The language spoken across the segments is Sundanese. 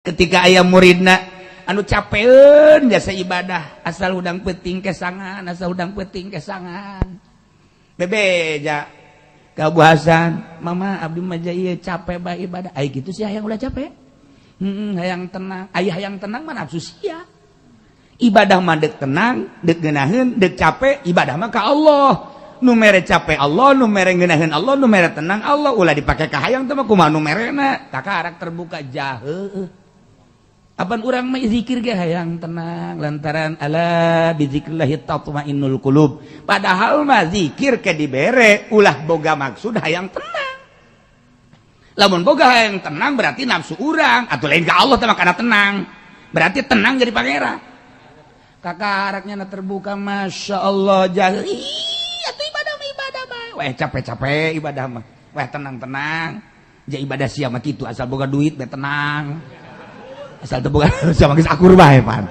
Ketika aya muridna anu capeun jasa ibadah asal hudang peuting kesangan, asal hudang peuting kesangan. Bebeja ka Abu Hasan, mama abdi mah ieu capek bae ibadah. Ai kitu sih hayang ulah capek. Heeh, hayang tenang. Ai hayang tenang mah nafsu sia. Ibadah mah deuk tenang, deuk ngeunaheun, deuk capek, ibadah mah ka Allah. Nu mere capek Allah, nu mere ngeunaheun Allah, nu mere tenang Allah. Ulah dipake ka hayang teh mah kumaha nu merena. Takarak terbuka jahe. Apan urang mah zikir ge hayang tenang lantaran ala bizikrillahi tatmainnul qulub. Padahal mah zikir ke dibere ulah boga maksud hayang tenang. Lamun boga hayang tenang berarti nafsu urang atuh lain ka Allah teh mah kana tenang. Berarti tenang jadi pangeran. Kakaraknya na terbuka masya Allah jahe. Atuh ibadah mah ibadah bae. Weh capek-capek ibadah mah. Weh tenang-tenang. Ja ibadah sia mah kitu asal boga duit bae tenang. Asal teu boga sama geus akur bae pan.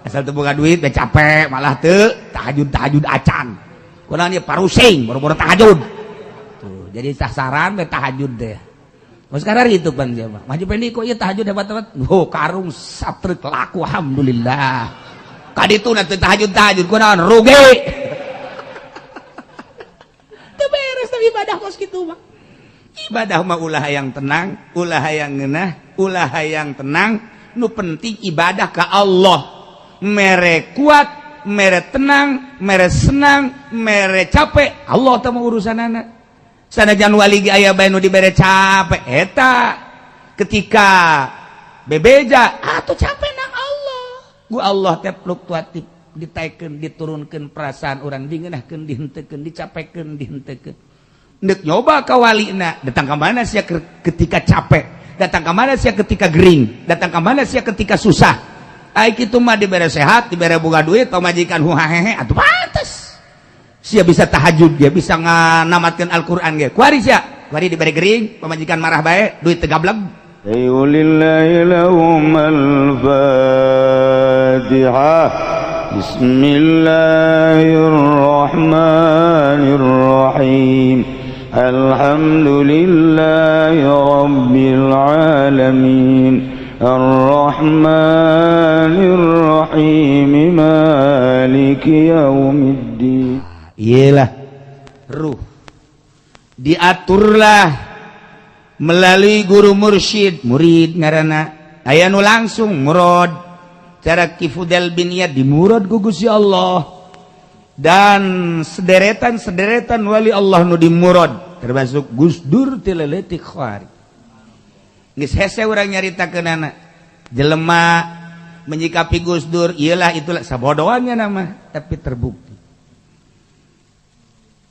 Asal teu boga duit bae capek malah teu tahajud-tahajud acan. Kunaon ieu parusing boro-boro tahajud. Tuh, jadi sasaran bae tahajud teh. Mun sekarang itu pan dia mah. Maju pendi kok ieu tahajud hebat-hebat. Oh, karung satrek laku alhamdulillah. Kaditu na teu tahajud-tahajud kunaon rugi. Teu beres teh ibadah kos kitu mah. Ibadah mah ulah hayang tenang, ulah hayang ngeunah, ulah hayang tenang. Nu penting ibadah ke Allah. Mere kuat, mere tenang, mere senang, mere capek. Allah teh mah urusanana. Sanajan wali ge aya bae nu dibere capek eta ketika bebeja atuh capek nang Allah. Ku Allah teh fluktuatif ditaekeun diturunkeun perasaan urang dingeunahkeun dihenteukeun dicapekeun dihenteukeun. Ndek nyoba ka walina datang ka mana sia ketika capek, datang ke mana sia ketika gering, datang ke mana sia ketika susah. Ai kitu mah dibere sehat, dibere boga duit, pamajikan huhahehe atuh pantes. Sia bisa tahajud, dia bisa nganamatkeun Al-Qur'an ge. Kuari sia, kuari dibere gering, pamajikan marah bae, duit teu gablek. Lillahi lahum al-Fatihah. Bismillahirrahmanirrahim. Alhamdulillahi rabbil alamin. Arrahmanir rahim. Maliki yaumiddin. Iyalah ruh diaturlah melalui guru mursyid, murid ngaranna aya nu langsung murad cara Ki Fudel bin Iyad dimurad ku Gusti Allah dan sederetan-sederetan wali Allah nu dimurad termasuk Gus Dur ti leutik khari. Geus hese urang nyaritakeunana jelema menyikapi Gus Dur iyalah itulah sabodoannya nama tapi terbukti.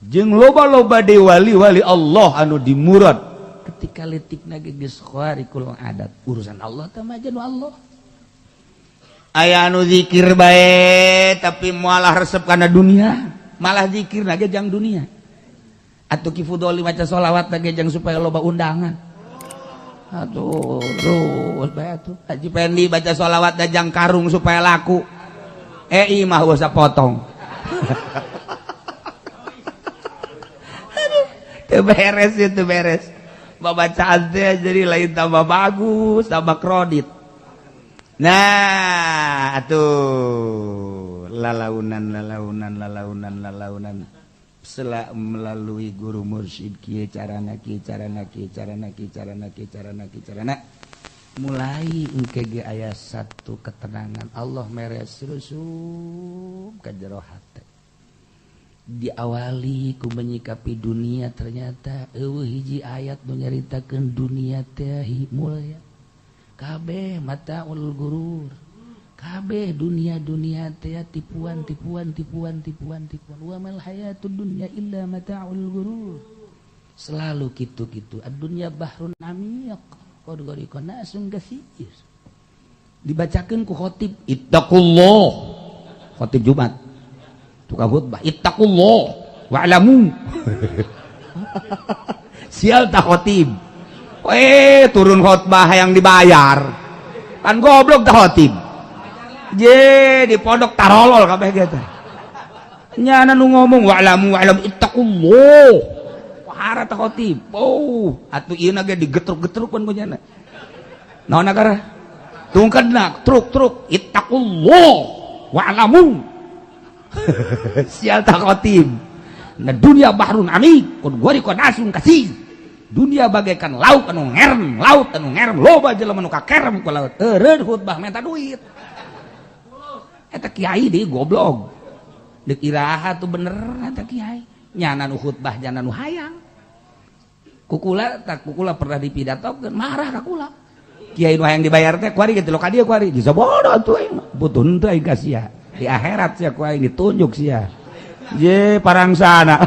Jeung loba-loba deui wali-wali Allah anu dimurad ketika leutikna ge geus kharikul adat urusan Allah teh mah jeung Allah. Aya anu zikir bae tapi moal resep kana dunia, malah zikir ge jang dunia. Atuh Ki Fudoli maca sholawat ge jang supaya loba undangan. Atuh terus bae atuh Haji Pendi baca sholawat jang karung supaya laku. Eh imah usah potong. Aduh, teu beres itu beres. Babacaan teh jadi lain tambah bagus, tambah kredit. Nah, atuh lalaunan lalaunan lalaunan lalaunan sela melalui guru mursyid kieu carana kieu carana kieu carana kieu carana kieu carana kieu carana mulai engke ge aya satu ketenangan Allah mere rusum ka jero hate. Diawali ku menyikapi dunia ternyata eueuh hiji ayat nu nyaritakeun dunia teh mulya. Kabeh mataul gurur. Kabeh dunia-dunia teh tipuan tipuan tipuan tipuan tipuan. Wa mal hayatud dunya illa mataul gurur. Selalu kitu-kitu. Ad-dunya bahrun amiq. Qad gharika nasun katsir. Dibacakeun ku khatib ittaqullah. Khatib Jumat. Tukang khutbah ittaqullah wa'lamu. Sial ta khatib. Turun khotbah yang dibayar kan goblok tah khotib je di pondok tarolol kabeh gitu nyana nu ngomong wa'lamu wa'lam ittaqullah wahara tah khotib oh atuh ieu na ge digetruk-getruk ku nyana naon akara Tungkedna truk-truk ittaqullah wa'lamu. Sial tak khotib. Nah dunia bahrun amik, kun gori konasun kasih. Dunia bagaikan laut anu ngerem, laut anu ngerem, loba jelema nu kakerem ku laut. Eureun khutbah minta duit. Eta kiai deui goblok. Deuk iraha tuh bener eta kiai. Nyana nu khutbah nyana nu hayang. Kukula tak kukula pernah dipidatokeun, marah ka kula. Kiai nu hayang dibayar teh kuari gitu ka dieu kuari. Bisa bodoh atuh aing. Butuh henteu aing ka sia. Di akhirat sia ku aing ditunjuk sia. Ye parangsana.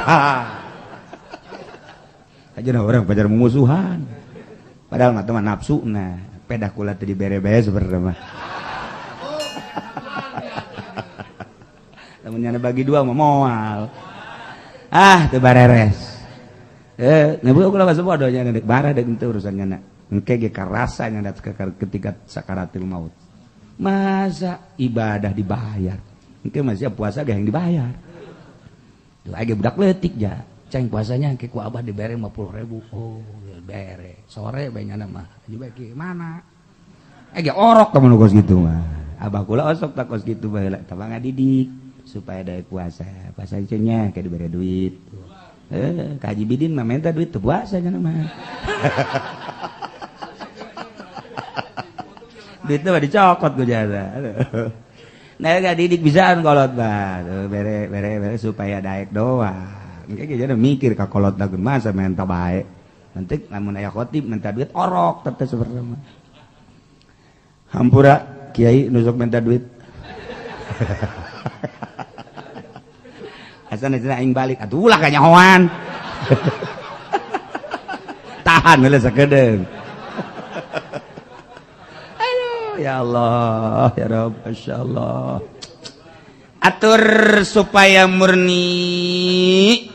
Aja orang pajar mumusuhan. Padahal mah teman nafsu nah, pedah kula teh dibere-bere sebenarnya mah. Lamun nyana bagi dua mah moal. Ah, teu bareres. Ngebu kula mah bodoh nya deuk barah deuk henteu urusan nyana. Engke ge karasa nyana ketika sakaratil maut. Masa ibadah dibayar. Engke mah sia puasa ge yang dibayar. Tuh age budak leutik ja. Ceng puasanya ke ku abah dibere 50.000. Oh, bere. Sore bae nyana mah. Juga ki mana? Ge orok kamu nu kos kitu mah. Abah kula osok tak kos kitu baheula tah ngadidik supaya daek puasa. Puasa nya ke dibere duit. Ka Haji Bidin mah minta duit teu puasa nyana mah. Duitnya mah dicokot ku jasa. Nah, ngadidik bisaan kolot mah. Bere bere bere supaya daek doang. Engke jadi mikir ka kolot dageun masa minta bae. Nanti lamun aya khotib minta duit orok teh sebenarnya mah. Hampura kiai nu sok minta duit. Asana cenah aing balik atuh ulah kanyahoan. Tahan heula sakedeung. Aduh ya Allah ya Rabb masyaallah. Atur supaya murni.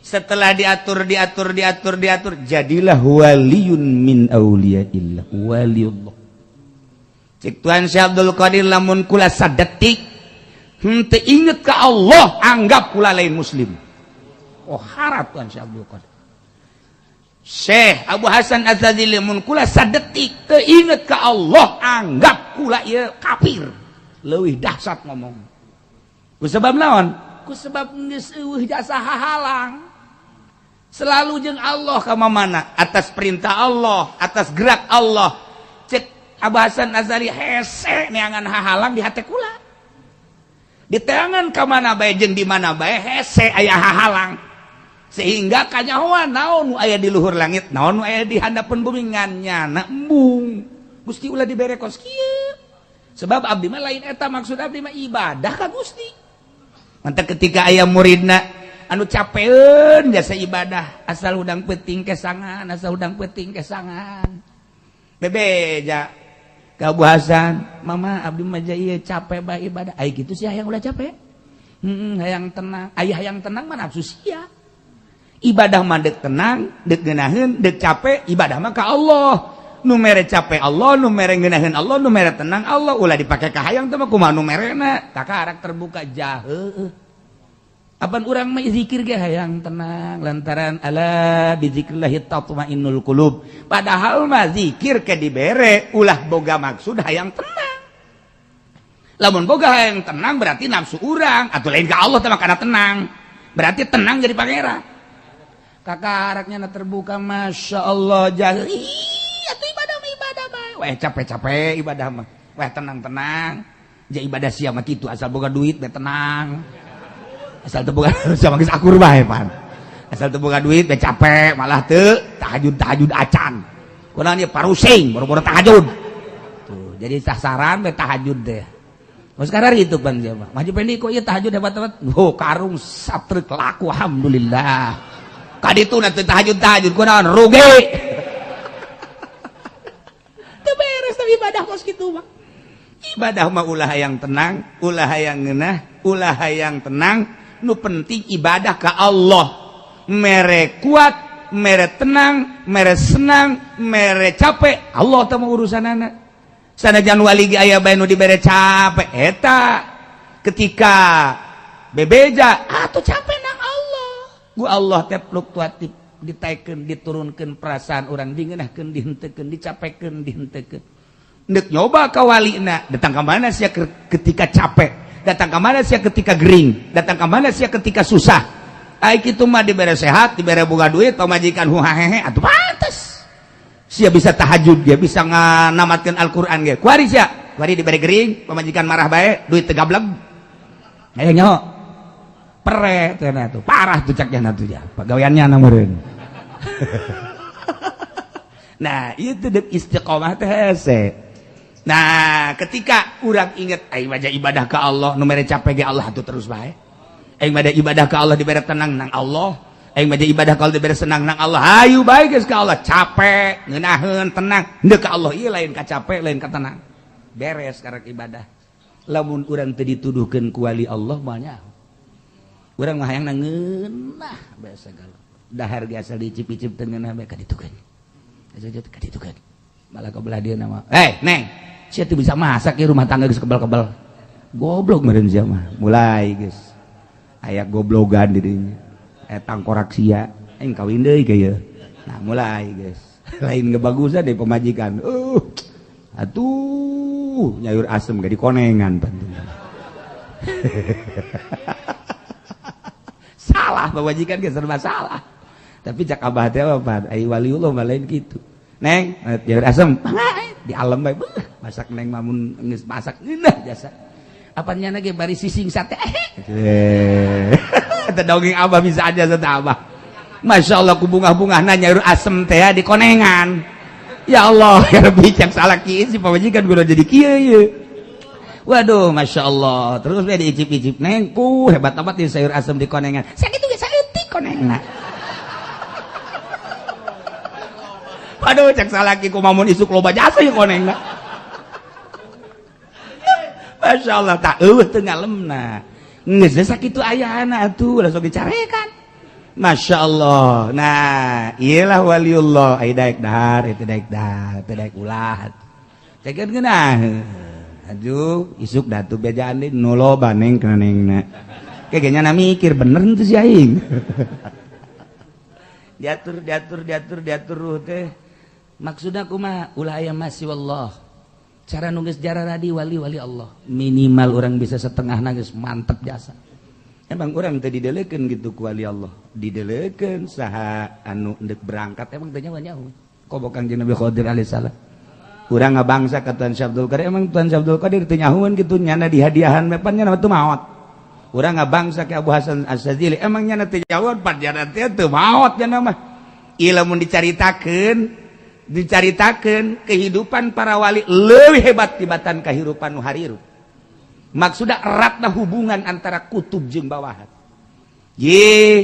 Setelah diatur, diatur, diatur, diatur, jadilah waliyun min auliyaillah, waliullah. Cek Tuhan Syekh Abdul Qadir lamun kula sadetik henteu inget ka Allah, anggap kula lain muslim. Oh harap Tuhan Syekh Abdul Qadir. Syekh Abu Hasan Az-Zadzili lamun kula sadetik teu inget ka Allah, anggap kula ieu kafir. Leuwih dahsyat ngomong. Ku sebab naon? Ku sebab geus eueuh jasa hahalang. Selalu jeung Allah ka mana atas perintah Allah, atas gerak Allah. Cek Abu Hasan Azari hese neangan hahalang di hate kula. Di teangan ka mana bae jeung di mana bae hese aya hahalang. Sehingga kanyahoan naon nu aya di luhur langit, naon nu aya di handapeun bumi ngan nyana embung. Gusti ulah dibere kos kieu. Sebab abdi mah lain eta maksud abdi mah ibadah ka Gusti. Mantap ketika aya muridna anu capeun jasa ibadah asal hudang peuting kesangan, asal hudang peuting kesangan. Bebeja ka Abu Hasan, mama abdi mah ieu capek bae ibadah. Ai kitu sia hayang ulah capek. Hayang tenang. Ai hayang tenang mah nafsu sia. Ibadah mah deuk tenang, deuk ngeunaheun, deuk capek, ibadah mah ka Allah. Nu mere capek Allah, nu mere ngeunaheun Allah, nu mere tenang Allah. Ulah dipake ka hayang teh mah kumaha nu merena. Takarak terbuka jaheuh. Apan urang mah zikir ge hayang tenang lantaran ala bizikrillah tatmainnul qulub. Padahal mah zikir ke dibere ulah boga maksud hayang tenang. Lamun boga hayang tenang berarti nafsu urang atuh lain ka Allah teh mah kana tenang. Berarti tenang jadi pangeran. Kakaraknya na terbuka masya Allah jaheuh. Atuh ibadah mah ibadah bae. Weh capek-capek ibadah mah. Weh tenang-tenang. Ja ibadah sia mah kitu asal boga duit bae tenang. Asal teu boga sama geus akur bae pan. Asal teu boga duit bae capek malah teu tahajud-tahajud acan. Kunaon ieu parusing boro-boro tahajud. Tuh, jadi sasaran bae tahajud teh. Mun sekarang itu pan sia mah. Maju pendi kok ieu tahajud hebat-hebat. Oh, karung satrek laku alhamdulillah. Ka ditu na teu tahajud-tahajud kunaon rugi. Teu beres tapi ibadah kos kitu mah. Ibadah mah ulah hayang tenang, ulah hayang ngeunah, ulah hayang tenang. Nu penting ibadah ka Allah. Mere kuat, mere tenang, mere senang, mere capek, Allah teh mah urusanana. Sanajan wali ge aya bae nu dibere capek eta ketika bebeja atuh capek nang Allah. Ku Allah teh fluktuatif ditaikeun diturunkeun perasaan urang dingeunahkeun dihenteukeun dicapekeun dihenteukeun. Ndek nyoba ka walina, datang ka mana sia ketika capek, datang ka mana sia ketika gering, datang ka mana sia ketika susah. Ai kitu mah dibere sehat, dibere boga duit, pamajikan huhahehe atuh pantes. Sia bisa tahajud ge, bisa nganamatkeun Al-Qur'an ge. Kuari sia, kuari dibere gering, pamajikan marah bae, duit teu gablek. Aya nyaho. Pere teh tuh, parah tuh caknya tuh ya, pagaweannya na meureun. Nah, itu dek istiqomah teh hese. Nah, ketika urang inget aing mah ibadah ka Allah, nu mere capek ge Allah atuh terus bae. Aing mah ibadah ka Allah dibere tenang nang Allah. Aing mah ibadah ka Allah dibere senang nang Allah. Hayu bae geus ka Allah, capek, ngeunaheun, tenang. Henteu ka Allah ieu lain ka capek, lain ka tenang. Beres karek ibadah. Lamun urang teu dituduhkeun ku wali Allah moal nyaho. Urang mah hayang ngeunah bae sagala. Dahar ge asal dicip-icip teu ngeunah bae ka ditukeun. Aja ka ditukeun. Malah ka belah dieu mah. Eh, Neng, sia teu bisa masak ieu rumah tangga geus kebal-kebal. Goblok meureun sia mah. Mulai geus. Aya goblogan di dinya. Aya tangkorak sia, aing kawin deui ka ieu. Nah, mulai geus. Lain ngebagusan deui pamajikan. Atuh, nyayur asem ge dikonengan pantu. Salah pamajikan ge serba salah. Tapi cak abah teh apa? Ai waliullah mah lain kitu. Neng, nyayur asem, di alam bae beuh, masak neng mah mun geus masak ngeunah jasa. Apa nyana ge bari sising sate. Eta dongeng abah bisa aja sate abah. Masya Allah ku bungah-bungahna nyayur asem teh di konengan. Ya Allah, ya Rabbi cak salah kieu si pamajikan gua jadi kieu ieu. Waduh, Masya Allah. Terus dia diicip-icip neng, ku hebat amat di sayur asem di konengan. Sakitu ge saeutik konengna. Waduh, cak salaki ku mamun isuk loba jasa ieu konengna. Masya Allah, tak eueuh teu ngalemna. Geus sakitu ayana atuh langsung dicarekan. Masya Allah. Nah, iyalah waliullah. Ai daek dahar, itu daek dahar, teu daek ulah. Cekeun geunah. Aduh, isuk datu bejaan deui nu loba neng kana nengna. Kayaknya na mikir bener henteu si aing. Diatur diatur diatur diatur ruh teh. Maksudna kumaha? Ulah aya masih wallah. Cara nu geus jararadi wali-wali Allah. Minimal orang bisa setengah geus mantep jasa. Emang orang teh didelekeun gitu ku wali Allah. Didelekeun saha anu endek berangkat emang teh nyawa-nyawa. Komo Kangjeng Nabi Khidir alaihissalam. Urang ngabangsa ka Tuan Syekh Abdul Qadir, emang Tuan Syekh Abdul Qadir teu nyahueun kitu nyana dihadiahan mepan nyana teu maot. Urang ngabangsa ka Abu Hasan Asy-Syadzili, emang nyana teu nyahueun pan nyana teh teu maot nyana mah. Ieu lamun dicaritakeun kehidupan para wali leuwih hebat tibatan kahirupan nu harirup. Maksudna eratna hubungan antara kutub jeung bawahan. Ye,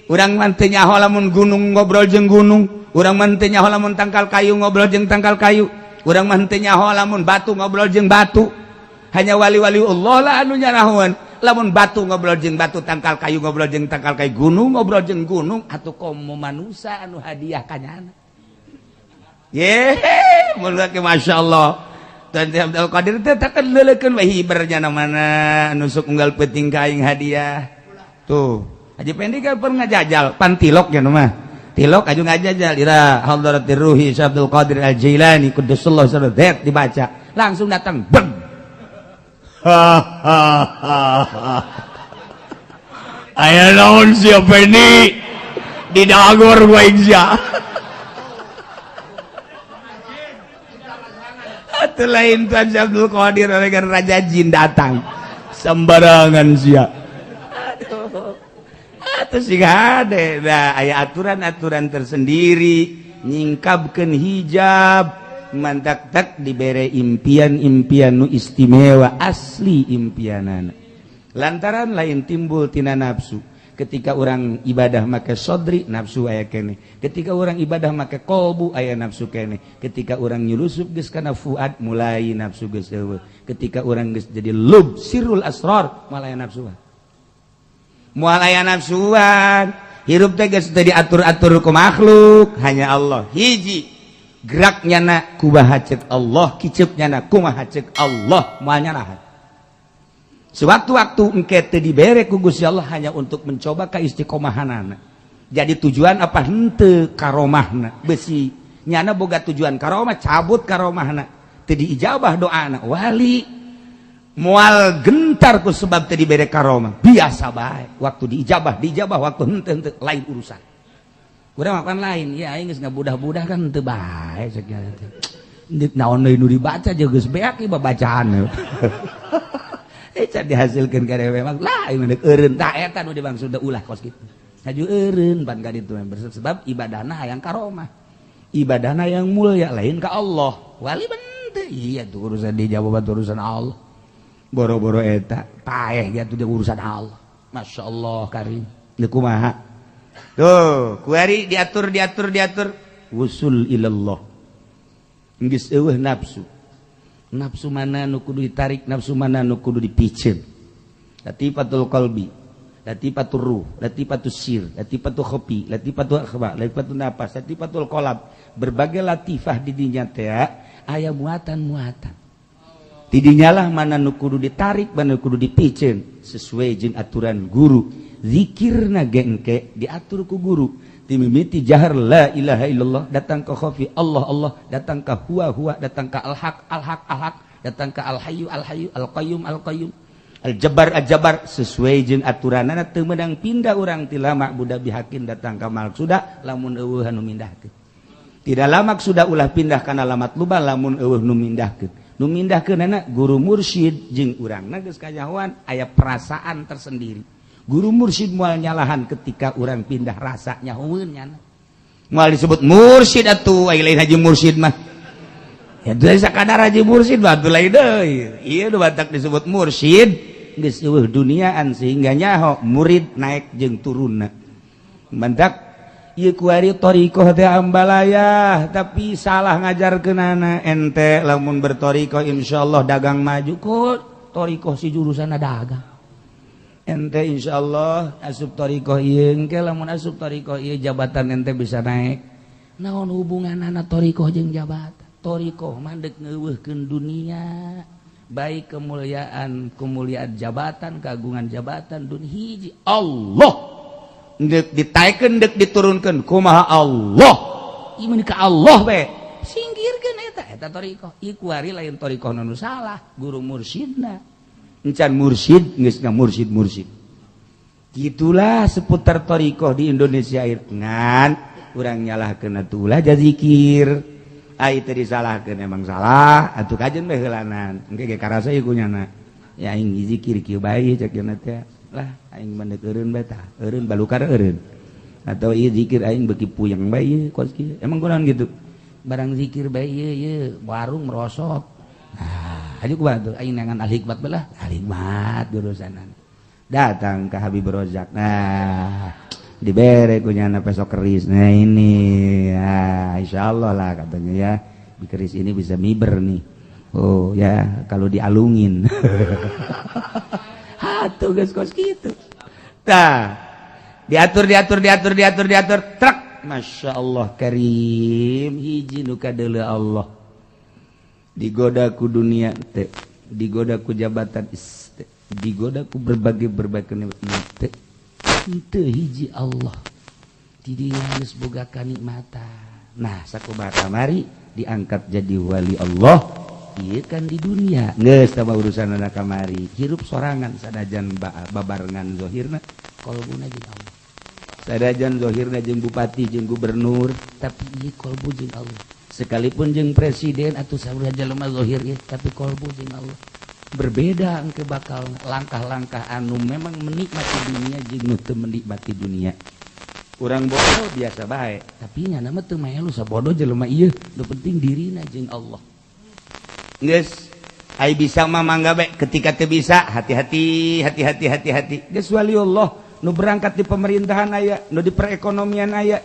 urang mah teu nyaho lamun gunung ngobrol jeung gunung, urang mah teu nyaho lamun tangkal kayu ngobrol jeung tangkal kayu. Urang mah teu nyaho lamun batu ngobrol jeung batu. Hanya wali-wali Allah lah anu nyarahoan. Lamun batu ngobrol jeung batu, tangkal kayu ngobrol jeung tangkal kayu, gunung ngobrol jeung gunung, atuh komo manusa anu hadiah ka nyana. Ye, mun ke masyaallah. Tuan Abdul Qadir teh takkan leulekeun we hiber nyana mana anu sok unggal peuting ka aing hadiah. Tuh, Haji Pendi kan pernah ngajajal pantilok nya mah. Tilok aju ngajajal ila hadratir ruhi Syekh Abdul Qadir Al-Jailani quddasallahu sirrahu dibaca. Langsung datang beng. Ha ha ha. Aya naon sia Pendi? Di dagor gua aing sia. Atuh lain Tuan Syekh Abdul Qadir dengan raja jin datang. Sembarangan sia. Aduh. Atuh sih hade. Nah, aya aturan-aturan tersendiri nyingkabkeun hijab, mantak-tak dibere impian-impian nu istimewa asli impianana. Lantaran lain timbul tina nafsu. Ketika orang ibadah make sodri nafsu aya kene. Ketika orang ibadah make kolbu aya nafsu kene. Ketika orang nyulusup geus kana fuad mulai nafsu geus eueuh. Ketika orang geus jadi lub sirrul asrar moal aya nafsuan. Moal aya nafsuan. Hirup teh geus teu diatur-atur ku makhluk, hanya Allah. Hiji gerak nyana kumaha ceuk Allah, kiceup nyana kumaha ceuk Allah, moal nyanahan. Sewaktu-waktu engke teu dibere ku Gusti Allah hanya untuk mencoba kaistiqomahanana. Jadi tujuan apa henteu karomahna? Besi nyana boga tujuan karomah, cabut karomahna. Teu diijabah doana wali moal gentar ku sebab teu dibere karomah. Biasa bae. Waktu diijabah, diijabah, waktu henteu henteu lain urusan. Urang makan lain, ya aing geus ngabudah-budah kan henteu bae segala teh. Naon deui nu dibaca jeung geus beak ieu babacaan. Can dihasilkeun ka dewe mah lah aing deuk eureun tah eta nu dimaksud ulah kos kitu. Haju eureun pan ka ditu sebab ibadahna hayang karomah. Ibadahna yang mulia lain ka Allah. Wali bente iya tuh urusan dijawab urusan Allah. Boro-boro eta paeh dia tuh urusan Allah. Masya Allah karim. Deuk kumaha? Tuh, kuari diatur diatur diatur wusul ilallah. Geus eueuh nafsu. Nafsu mana nu kudu ditarik, nafsu mana nu kudu dipiceun. Latifatul qalbi, latifatul ruh, latifatul sir, latifatul khafi, latifatul akhfa, latifatul nafas, latifatul qalb. Berbagai latifah di dinya teh aya muatan-muatan. Ti dinya lah mana nu kudu ditarik, mana nu kudu dipiceun sesuai jeung aturan guru. Zikirna gengke diatur ku guru. Timimiti jahar la ilaha illallah, datang ke khafi Allah Allah, datang ke huwa huwa, datang ke al-haq al-haq al-haq, datang ke al-hayyu al-hayyu, al-qayyum al-qayyum, al-jabbar al-jabbar, sesuai jeung aturanana teu meunang pindah urang ti lama budak bihakin datang ka maksuda lamun eueuh anu mindahkeun. Tidak lama sudah ulah pindah kana lamat luba lamun eueuh nu mindahkeun. Nu mindahkeunana guru mursyid jeung urangna geus kanyahoan aya perasaan tersendiri. Guru mursyid moal nyalahan ketika orang pindah rasa nyahoeun nyana. Moal disebut mursyid atuh ai lain haji mursyid mah. Ya teu sakadar haji mursyid mah atuh lain deui. Ieu nu batak disebut mursyid geus eueuh duniaan sehingga nyaho murid naik jeung turunna. Mantak ieu kuari thariqah teh ambalayah tapi salah ngajarkeunana ente lamun berthariqah insyaallah dagang maju kok thariqah si jurusanna dagang. Ente insyaallah asup thariqah ieu engke lamun asup thariqah ieu jabatan ente bisa naik. Naon hubunganana thariqah jeung jabatan? Thariqah mah deuk ngeuweuhkeun dunia, baik kemuliaan, kemuliaan jabatan, kagungan jabatan dunia hiji Allah. Deuk ditaekeun deuk diturunkeun kumaha Allah. Ieu mah ka Allah we. Singkirkeun eta eta thariqah. Ieu kuari lain thariqah nu salah, guru mursyidna. Encan mursyid geus mursyid mursyid. Gitulah seputar thariqah di Indonesia ngan urang nyalahkeun atuh ulah jazikir. Ai teu disalahkeun emang salah atuh kajen bae heulanan. Engke ge karasa ieu kunyana. Ya aing zikir kieu bae cek cenah teh. Lah aing mah deuk eureun bae tah, eureun balukar eureun. Atau ieu zikir aing beuki puyeng bae ieu kos kieu. Emang kunaon kitu? Barang zikir bae ieu ieu warung merosot. Nah, aja ku bantu aing nangan al-hikmat belah, al-hikmat jurusanan. Datang ke Habib Rozak. Nah, dibere ku nyana pesok keris. Nah ini, ya, insyaallah lah katanya ya. Di keris ini bisa miber nih. Oh ya, kalau dialungin. Atuh geus kos kitu. Tah, diatur diatur diatur diatur diatur trek. Masya Allah karim hiji nu kadeuleu Allah. Digoda ku dunia teh, digoda ku jabatan teh, digoda ku berbagai-berbagai nikmat teh. Henteu hiji Allah. Di dinya geus boga kanikmatan. Nah, sakumaha kamari diangkat jadi wali Allah, ieu kan di dunia. Geus tah urusanana kamari, hirup sorangan sanajan babarengan zahirna, kolbuna jeung Allah. Sanajan zahirna jeung bupati jeung gubernur, tapi ieu kolbu jeung Allah. Sekalipun jeung presiden atau saurang jelema zahir ieu, tapi kolbu jeung Allah. Berbeda engke bakal langkah-langkah anu memang menikmati dunia jeung nu teu menikmati dunia. Urang bodoh biasa bae, tapi nyana mah teu melu sabodoh jelema ieu, nu penting dirina jeung Allah. Geus, ai bisa mah mangga bae, ketika teu bisa hati-hati, hati-hati, hati-hati. Geus waliullah nu berangkat di pemerintahan aya, nu di perekonomian aya,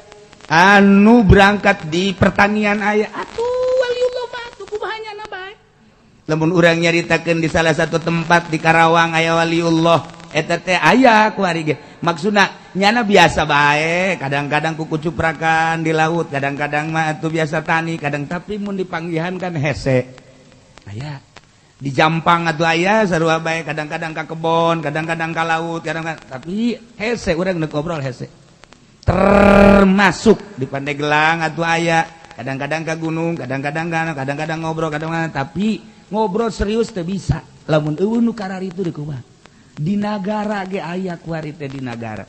anu berangkat di pertanian aya, atuh waliullah mah atuh kumaha nyana bae. Lamun urang nyaritakeun di salah satu tempat di Karawang aya waliullah, eta teh aya ku ari ge. Maksudna nyana biasa bae, kadang-kadang kukucuprakan di laut, kadang-kadang mah atuh biasa tani, kadang tapi mun dipanggihan kan hese. Aya di Jampang atuh aya sarua bae, kadang-kadang ka kebon, kadang-kadang ka laut, kadang-kadang tapi hese urang neuk ngobrol hese. Termasuk di Pandeglang atuh aya Kadang-kadang ke gunung, kadang-kadang kadang-kadang ngobrol, kadang-kadang tapi ngobrol serius teu bisa. Lamun eueuh nu kararitu deui kumaha? Di nagara ge aya kuari teh di nagara.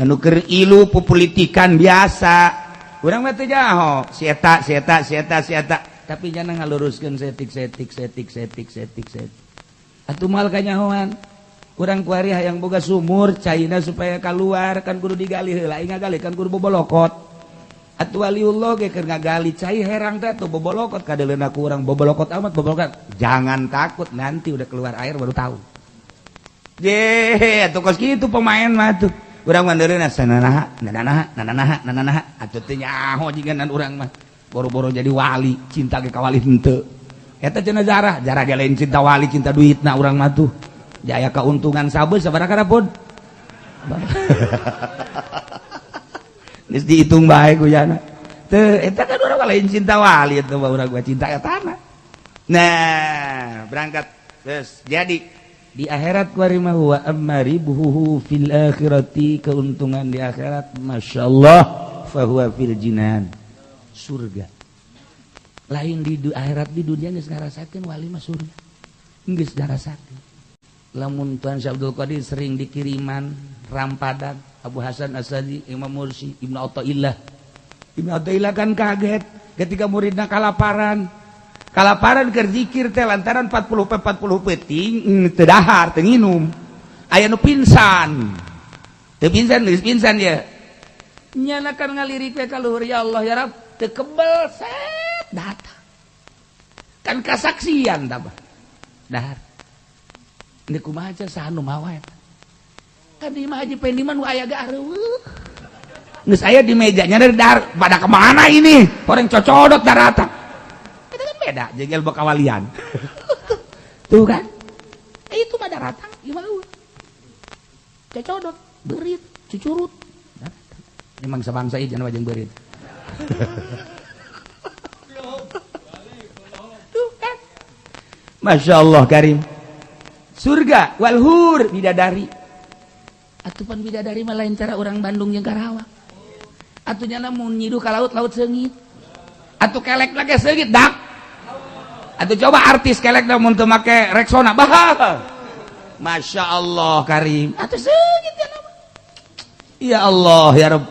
Anu keur ilu pupolitikan biasa. Urang mah teu jaho, si eta, si eta, si eta, si eta. Tapi jangan ngaluruskeun setik setik setik setik setik setik. Atuh moal kanyahoan. Urang kuari hayang boga sumur caina supaya keluar kan kudu digali heula, aing ngagali kan kudu bobolokot. Atuh waliullah ge keur ngagali cai herang teh atuh bobolokot kadeuleuna ku urang bobolokot amat bobolokot. Jangan takut, nanti udah keluar air baru tahu. Je, atuh kos kitu pemain mah tuh. Urang mah ndeureuna sananaha, nananaha, nananaha, nananaha. Atuh teu nyaho jiganan urang mah. Boro-boro jadi wali, cinta ge ka wali henteu. Eta cenah jarah, jarah ge lain cinta wali, cinta duitna urang mah tuh. Jaya keuntungan sabeus sabaraha pun. Geus dihitung bae ku jana. Teu eta kan urang lain cinta wali eta mah urang cinta etana. Nah, berangkat terus jadi di akhirat kuari mah wa amaribuhu fil akhirati, keuntungan di akhirat masyaallah fahuwa fil jinan, surga. Lain di akhirat, di dunia geus ngarasakeun wali mah surga. Geus ngarasakeun. Lamun Tuan Syekh Abdul Qadir sering dikiriman rampadan Abu Hasan Asadi, Imam Mursi, Ibnu Athaillah. Ibnu Athaillah kan kaget ketika muridna kalaparan. Kalaparan keur zikir teh lantaran 40 peuting teu dahar, teu nginum. Aya nu pingsan. Teu pingsan, geus pingsan ya. Nyana kan ngalirik we ka luhur, ya Allah ya Rabb, teu kebel set datang. Kan kasaksian tah dahar. Ini kumaha saha nu mawa eta? Kan di imah Haji Pendi mah nu aya ge areueuh. Geus aya di mejanya dari dahar, pada kemana ini? Orang cocodot daratan. Itu kan beda jeung ilmu kawalian. Tuh kan? Itu mah daratang ieu mah eueuh. Cocodot, beurit, cucurut. Emang sabangsa ieu jangan jeung beurit. Tuh kan? Masya Allah karim. Surga walhur bidadari. Atupan bidadari mah lain cara orang Bandung jeung Karawang. Atuh nyana mun nyiduh ka laut, laut seungit. Atuh kelek lagi seungit dak. Atuh coba artis kelek da mun teu make Rexona bah. Masya Allah karim. Atuh seungit nyana mah. Ya Allah ya Rabb.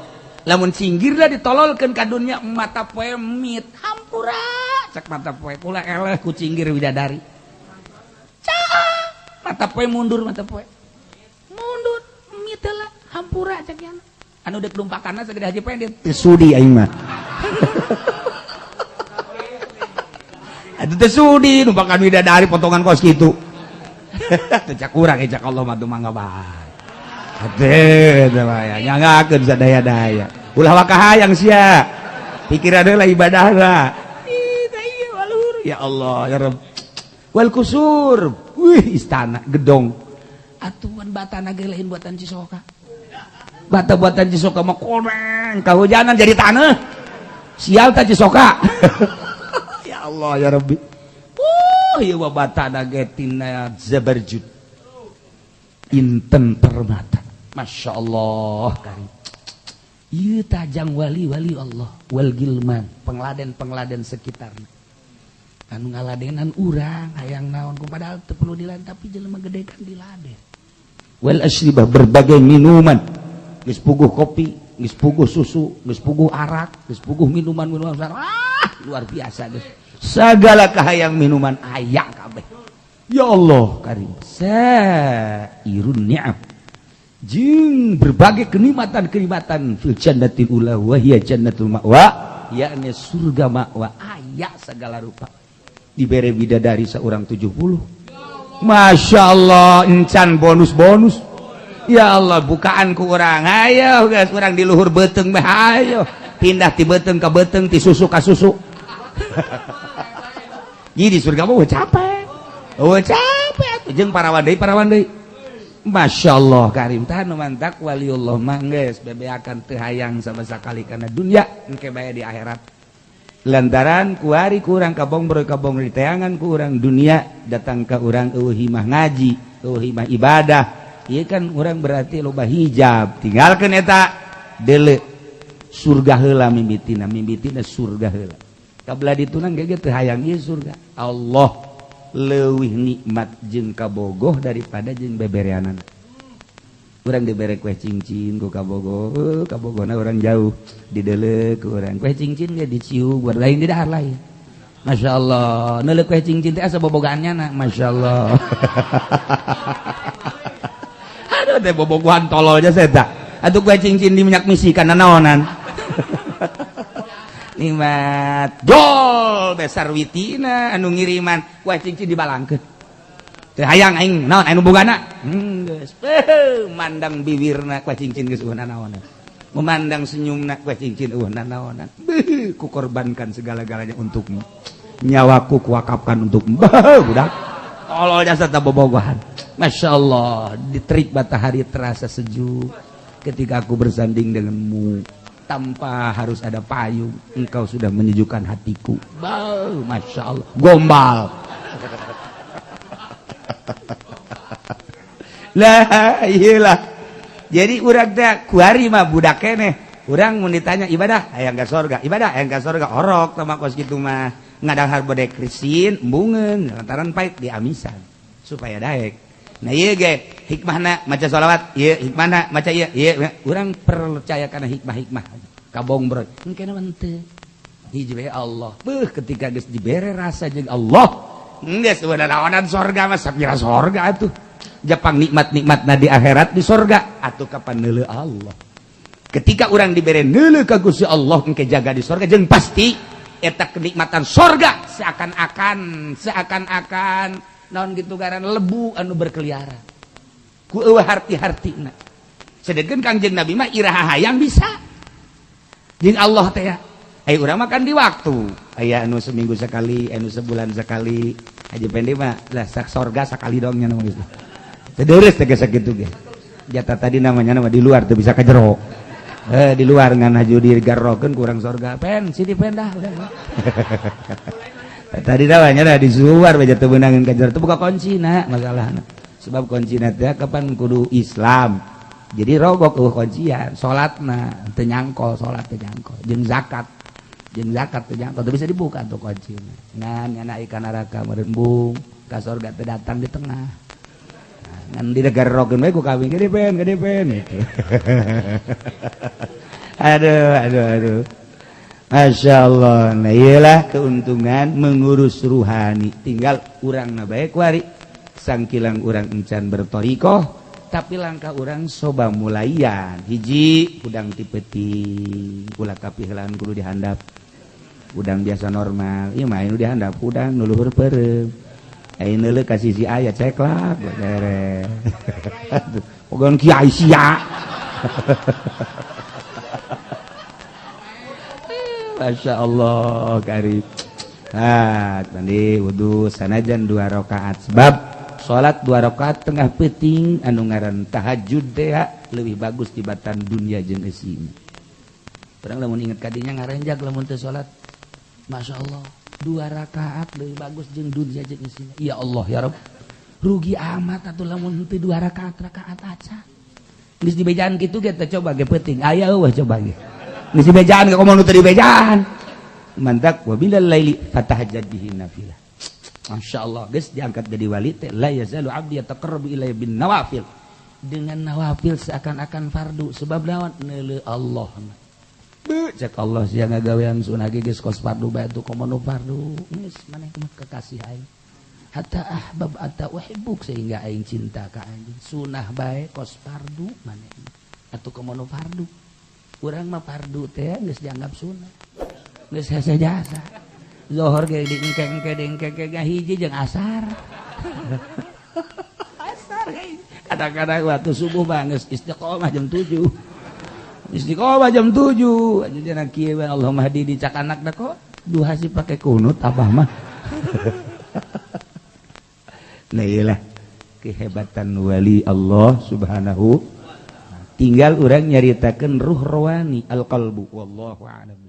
Lamun cinggirlah ditololkeun ka dunya mata poe mit hampura cek mata poe kula eleh ku cinggir bidadari. Mata poe mundur, mata poe mundur mit heula hampura cek yana. Anu dek lumpakanna sagede Haji Pendit teu sudi aing mah. Atuh teu sudi numpakan bidadari potongan kos kitu. Teu cak urang cak Allah mah teu mangga bae. Atuh teh mah ya nyangakeun sadaya-daya. Ulah waka hayang sia. Pikiran heula ibadahna. Ih tah ieu walur. Ya Allah ya Rabb. Wal kusur, wih istana gedong. Atuan batana ge lain buatan Cisoka. Bata buatan Cisoka mah koneng, kahujanan jadi tanah. Sial ta Cisoka. Ya Allah ya Rabbi. Ieu mah batana ge tina zabarjud. Inten permata. Masya Allah karim. Ieu tajang wali-wali Allah wal gilman, pengladen-pengladen sekitarna. Anu ngaladenan urang hayang naon ku padahal teu perlu diladen tapi jelema gede kan diladen. Wal asyribah, berbagai minuman. Geus puguh kopi, geus puguh susu, geus puguh arak, geus puguh minuman-minuman. Ah, luar biasa geus. Segala kahayang minuman aya kabeh. Ya Allah karim. Sairun ni'am. Jeung berbagai kenikmatan-kenikmatan fil jannatil ula wa hiya jannatul ma'wa, yakni surga ma'wa aya segala rupa. Dibere bidadari seorang 70. Masya Allah, encan bonus-bonus. Ya Allah, bukaan ku urang. Ayo guys, urang di luhur beuteung mah ayo. Pindah ti beuteung ka beuteung, ti susu ka susu. Jadi di surga mah capek. Oh capek atuh jeung parawan deui, parawan deui. Masya Allah karim. Tah nu mantak waliullah mah geus bebeakan teu hayang sama sakali kana dunya engke bae di akhirat. Lantaran kuari kurang kabong kabong di teangan kurang dunia datang ke urang eueuh himah ngaji, eueuh himah ibadah. Ieu kan urang berarti loba hijab. Tinggalkeun eta deuleu surga heula mimitina, mimitina surga heula. Kabelah ditunang ge teu hayang ieu surga. Allah leuwih nikmat jeung kabogoh daripada jeung bebereanana. Urang dibere kue cincin ku kabogoh, kabogohna urang jauh dideuleu ku urang. Kue cincin ge dicium buat lain di dahar lain. Masya Allah, neuleuh kue cincin teh asa bobogaannya na, Masya Allah. Aduh teh bobogohan tolol aja saya tak. Atuh kue cincin di minyak misi kana naonan. Nikmat jol besar witina anu ngiriman kue cincin dibalangkeun. Teu hayang aing naon anu bogana. Geus mandang bibirna kue cincin geus eueuh naonan. Memandang senyumna kue cincin eueuh naonan. Beuh ku korbankan segala-galanya untukmu. Nyawaku kuwakafkan untukmu. Budak. Tolol jasa teh bobogohan. Masya Allah, di terik matahari terasa sejuk ketika aku bersanding denganmu tanpa harus ada payung, engkau sudah menyejukkan hatiku. Bau, Masya Allah, gombal. Lah, iyalah. Jadi urang teh kuari mah budak keneh. Urang mun ditanya ibadah hayang ka sorga, ibadah hayang ka sorga, orok tah mah kos kitu mah. Ngadahar bodek krisin, embungeun, lantaran pait diamisan supaya daek. Nah ieu ge hikmahna maca sholawat, ieu hikmahna maca ieu, ieu urang percaya kana hikmah-hikmah. Kabong bro, engke mah teu. Hiji bae Allah. Beuh ketika geus dibere rasa jeung Allah, geus eueuh naonan sorga mah sapira sorga atuh. Japang nikmat-nikmatna di akhirat di sorga atuh kapan neuleuh Allah. Ketika urang dibere neuleuh ka Gusti Allah engke jaga di sorga jeung pasti eta kenikmatan sorga seakan-akan naon gitu garan lebu anu berkeliaran ku eueuh harti-hartina. Sedengkeun Kangjeng Nabi mah iraha hayang bisa jeung Allah teh ya. Ai urang mah kan di waktu aya anu seminggu sekali, anu sebulan sekali. Haji Pendi mah lah sak sorga sakali doang nya nu geus. Teu deureus teh geus sakitu ge. Jatah tadi namanya nama di luar teu bisa ka jero. Di luar ngan haju digarrokeun kurang sorga. Pen sini pen dah udah. Tadi namanya dah di luar bae teu beunangeun ka jero teu buka kuncina masalahna. Sebab kuncina teh kapan kudu Islam. Jadi rogok eueuh kuncian, salatna teu nyangkol, salat teu nyangkol, jeung zakat. Jeung zakat teu nyangkol, teu bisa dibuka tuh kuncina. Ngan nyana ikan neraka merembung, ka sorga teu datang di tengah. Ngan digarrokeun we ku kawin gede pen gitu. Aduh aduh aduh. Masya Allah. Nah iyalah keuntungan mengurus ruhani. Tinggal urang na bae kuari. Sangkilang urang encan bertorikoh, tapi langkah urang soba mulaian. Hiji udang ti peuting, ulah kapiheulaan kudu dihandap. Udang biasa normal, ieu mah anu dihandap udang nu luhur peureum. Ayeuna neuleuh ka sisi aya ceklak beres. Pogon kiai sia. Masya Allah karib. Ah, mandi wudu sanajan 2 rakaat. Sebab salat 2 rakaat tengah peuting anu ngaran tahajud teh leuwih bagus tibatan dunia jeung eusina. Urang lamun inget ka dinya ngarenjag lamun teu salat. Masya Allah, 2 rakaat leuwih bagus jeung dunia jeung eusina. Ya Allah ya Rabb. Rugi amat atuh lamun teu 2 rakaat rakaat acan. Geus dibejaan kitu ge teh coba ge peuting. Aya eueuh coba ge. Geus dibejaan ge komo nu teu dibejaan. Mantak wa bilal laili fatahajjad bihi nafilah. Masya Allah, geus diangkat jadi wali teh la yazalu abdi yataqarrabu ilayya bin nawafil. Dengan nawafil seakan-akan fardu sebab lawan neuleuh Allah. Beuh cek Allah sia ngagawean sunah ge geus kos fardu bae atuh komo nu fardu. Geus maneh mah kekasih aing. Hatta ahbab atta uhibbuk sehingga aing cinta ka anjeun. Sunah bae kos fardu maneh. Atuh komo nu fardu. Urang mah fardu teh geus dianggap sunah. Geus hese jasa. Zohor ge diengke-engke diengke-engke hiji jeung asar. Asar kadang-kadang waktu subuh mah geus istiqomah jam 7. Istiqomah jam 7. Aja kieu we Allahumma hadi dicak anakna kok duha sih pakai kunut abah mah. Nah iyalah kehebatan wali Allah subhanahu. Tinggal urang nyaritakeun ruh rawani al-qalbu wallahu a'lam.